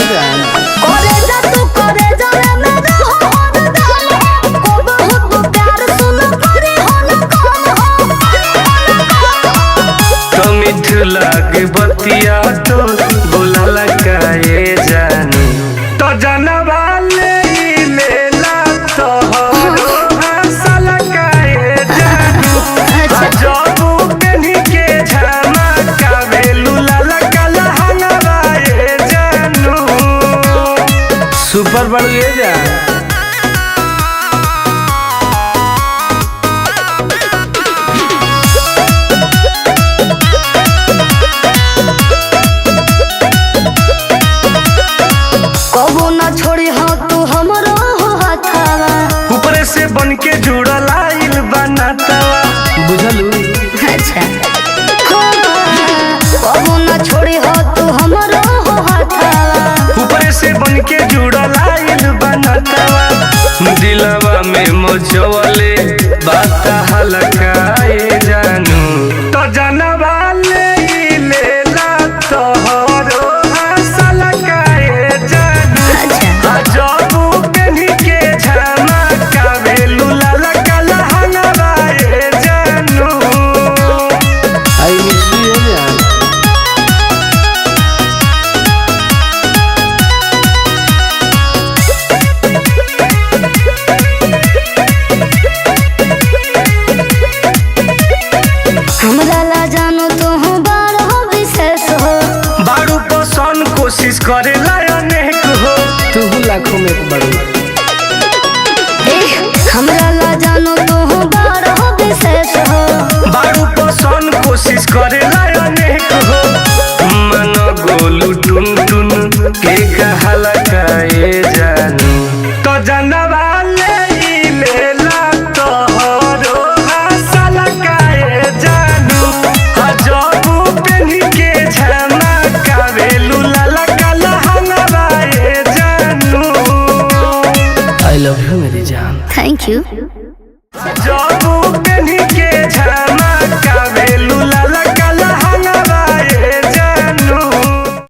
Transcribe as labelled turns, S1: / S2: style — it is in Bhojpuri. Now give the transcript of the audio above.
S1: जान।
S2: करे जा तू करे जा रे मेरा हो हरदम हो, को बहुत प्यार सुन करे हो न कम हो।
S3: तो मिठ लाग बतिया तो बोला लकाए जानू, तो जानवा ले लेला तोहरो हंसा लकाए जानू।
S2: अच्छा।
S3: जबू पेन्ही के झमा कावेलू लाला काला हंगवाए जानू।
S1: सुपर बड़ू ये जान।
S2: कबो ना छोड़ी हो तू हमरो हो हथावा।
S3: ऊपरे से बन के जुड़ल आइल बनातावा।
S1: बुझलू।
S2: अच्छा। कबो ना छोड़ी हो तू हमरो हो हथावा।
S3: ऊपरे से बन के जुड़ल आइल बनातावा। दिलवा में मोचवले बात हलकाए जानू, तो जानवा ले लेला तोहरो हंसा लकाए जानू।
S2: अच्छा।
S3: जबू पेन्ही के झमा कावेलू लाला काला हंगवाए जानू।
S1: I miss you ये जान।
S2: हमरा ला जानो तू हो बार हो विशेष हो।
S3: बारू पसंद कोशिश करेला अनेक हो।
S1: तू लाखों में एक बड़ू।
S2: ए, हमरा ला जानो तू हो बार हो विशेष हो।
S3: बारू पसंद कोशिश करेला अनेक हो। मन गोलू टुन टुन के कहला काए जानू, तो जानवा ले लेला तोहरो हंसा लकाए जानू। जबू पेन्ही के झमा कावेलू लाला काला हंगवाए जानू।
S1: I love you मेरी जान।
S2: Thank you.
S3: जबू